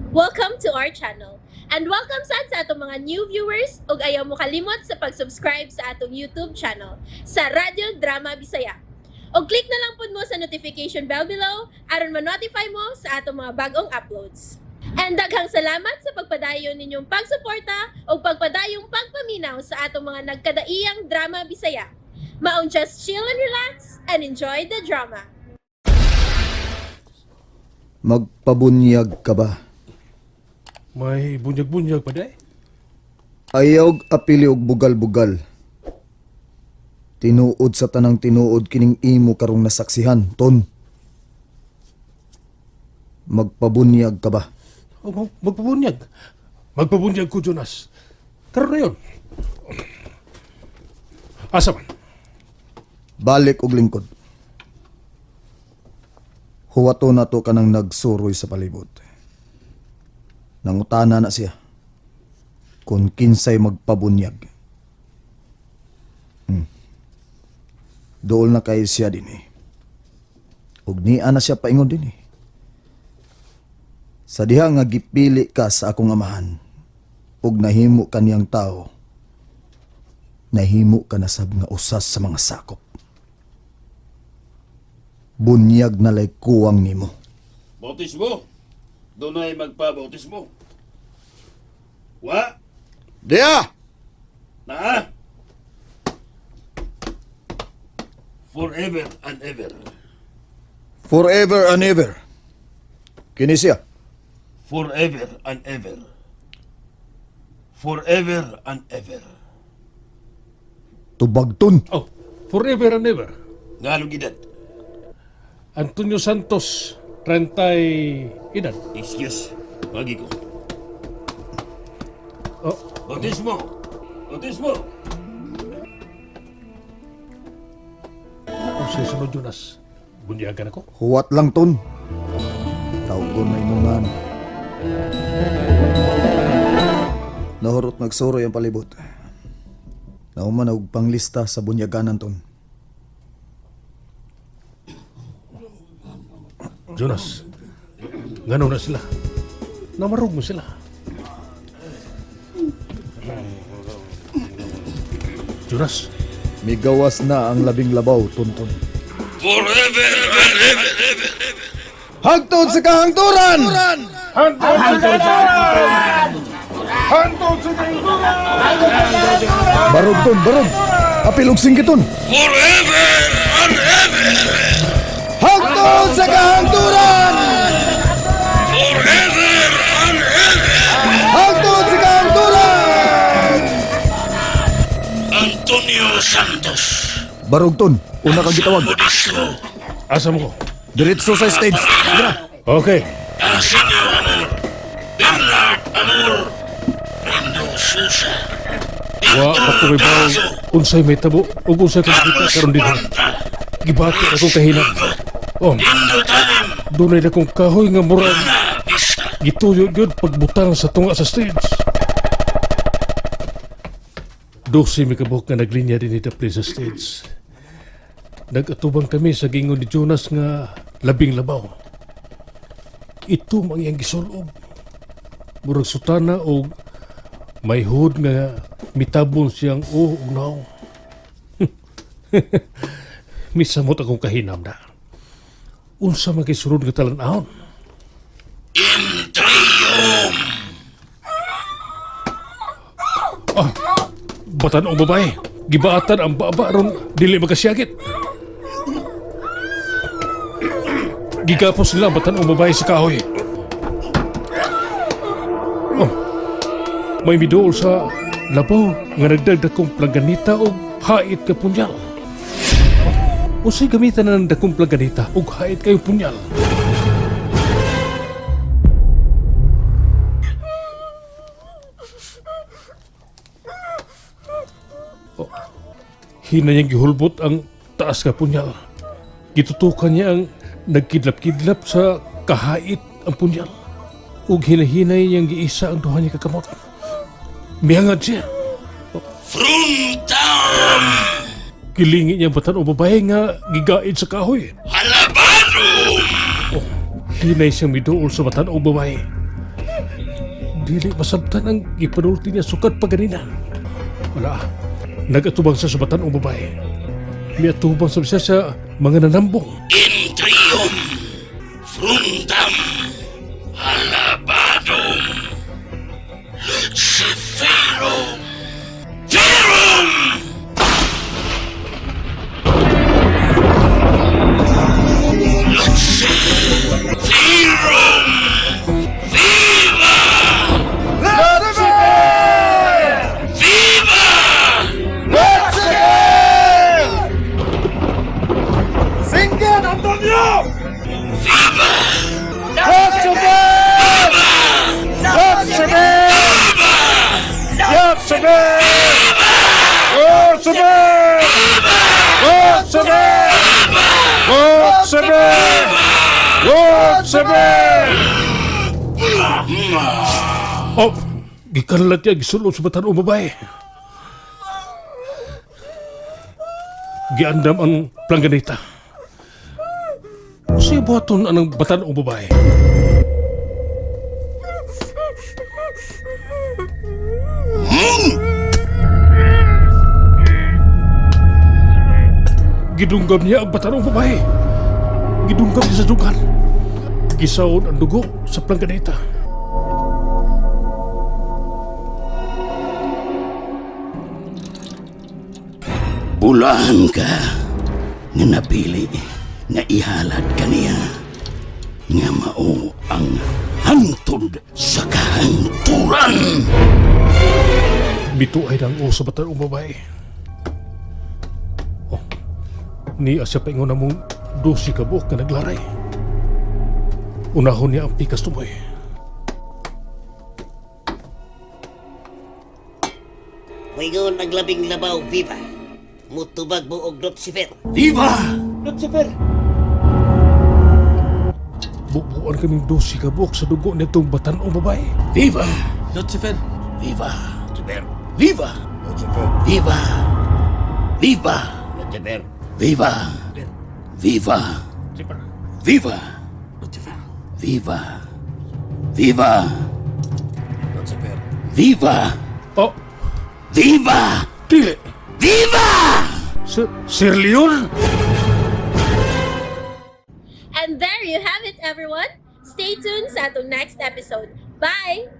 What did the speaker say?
Welcome to our channel. And welcome sad sa atong mga new viewers ug ayaw mo kalimot sa pag-subscribe sa atong YouTube channel sa Radyo Drama Bisaya. Og click na lang pud mo sa notification bell below aron ma-notify mo sa atong mga bagong uploads. And daghang salamat sa pagpadayon ninyong pagsuporta ug pagpadayong pagpaminaw sa atong mga nagkadaiyang drama Bisaya. Maong just chill and relax and enjoy the drama. Magpabunyag ka ba? May bunyag-bunyag pa day. Ayaw apili og bugal-bugal. Tinuod sa tanang tinuod kining imo karong nasaksihan, Ton. Magpabunyag ka ba? O, magpabunyag. Magpabunyag ko, Jonas. Karon na yun. Asa man? Balik og lingkod. Huwato na to kanang nagsuroy sa palibot. Nangutana na siya kung kinsay magpabunyag. Dool na kay siya din eh. Ug niya na siya paingon din eh. Sa diha nga gipili ka sa akong amahan, ug nahimo ka niyang tao, nahimo ka na sab nga usas sa mga sakop. Bunyag na lay kuwang nimo. Bautismo. Dunay magpabautismo. Wa Diya! naa. Forever and ever. Forever and ever. Kini siya. Forever and ever. Forever and ever. Tubagton. Oh, forever and ever. Ngalong edad. Antonio Santos, 30 edad. Excuse. Pagi ko. Oh, Bautismo. Bautismo. unsay sunod, Jonas? Bunyagan ako. Huwat lang ton. Tawgon na inungan. Nahurot nagsuroy ang palibot. Nauman og panglista sa bunyaganan ton. Jonas, ngano na sila? Namarog mo sila. Jonas, Migawas na ang labing labaw, tonton. Forever and ever. Hagtod sa kahangturan! Barog ton, barog! Apil og singgiton! Forever and ever. Hagtod sa kahangturan! Forever and ever. Hagtod sa kahangturan! Antonio Santos. Barog ton, una kang gitawag. Bautismo. Asa mo ko? Diretso sa stage. Sige na. Okay. Arsenio Amor. Bernard Amor. Brando Sousa. Wa pa ko ibaw unsay may tabo ug unsay kong kita karon dinhi. Gibati akong kahinat. Oh, dunay na kong kahoy nga murag gituyo gyud pagbutang sa tunga sa stage. 12 mi kabuok nga naglinya dinhi dapli sa stage. Nag-atubang kami sa gingon ni Jonas nga labing labaw. Ito mang iyang gisulob. Murag sutana og may hood nga mitabon siyang o ug naong. Misamot akong kahinam na. Unsa man kay sulod nga talan-ahon? Ah, batan ang babae. Gibaatan ang baba ron dili makasiyagit. Gigapos nila ang batan ang babae sa kahoy. Oh, may miduol sa labaw nga nagdagdag kong plangganita o hait ka punyal. Oh, unsay gamitan na ng dakong plangganita og hait kayo punyal? Oh, hina niyang gihulbot ang taas ka punyal. Gitutukan niya ang nagkidlap-kidlap sa kahait ang punyal. Ug hinahinay niyang giisa ang duha niya kakamot. Mihangad siya. Fruntam! Gilingi niya ang batan o babae nga gigaid sa kahoy. Halabanum! Hinay siyang miduol sa batan o babae. Dili masabtan ang ipanulti niya sukad pa ganina. Wala. Nagatubang sa batan-ong babae. Miatubang sa siya sa mga nanambong. Intrium Fruntam Alabadum Luciferum Verum Luciferum Viva! Viva! Singgan, Antonio! Viva! Lucifer! Lucifer! Lucifer! Lucifer! Lucifer! Lucifer! Lucifer! Oh, gikanlat niya gisulod sa batan-ong babae. Giandam ang plangganita. Unsay buhaton anang batan-ong babae? Gidunggam niya ang batan-ong babae. Gidunggam niya sa dugan. Gisaon ang dugo sa plangganita. Bulahan ka nga napili nga ihalad kaniya nga mao ang hangtod sa kahangturan. Bituay ng uso batan ang babae. Oh, ni asya paingon na mong 12 ka buok nga naglaray. Unahon niya ang pikas tumoy. Moingon ang labing labaw, viva! Mutubag mo og Lucifer. Viva! Lucifer! Bubuan kaming 12 ka buok sa dugo nitong batan-ong babae. Viva! Lucifer! Viva! Lucifer! Viva! Viva! Viva! Lucifer! Viva! Viva! Viva! Lucifer! Viva! Viva! Lucifer! Viva! Oh, Viva! dili! Viva! Sir, Sir Leon? And there you have it, everyone. Stay tuned sa atong next episode. Bye!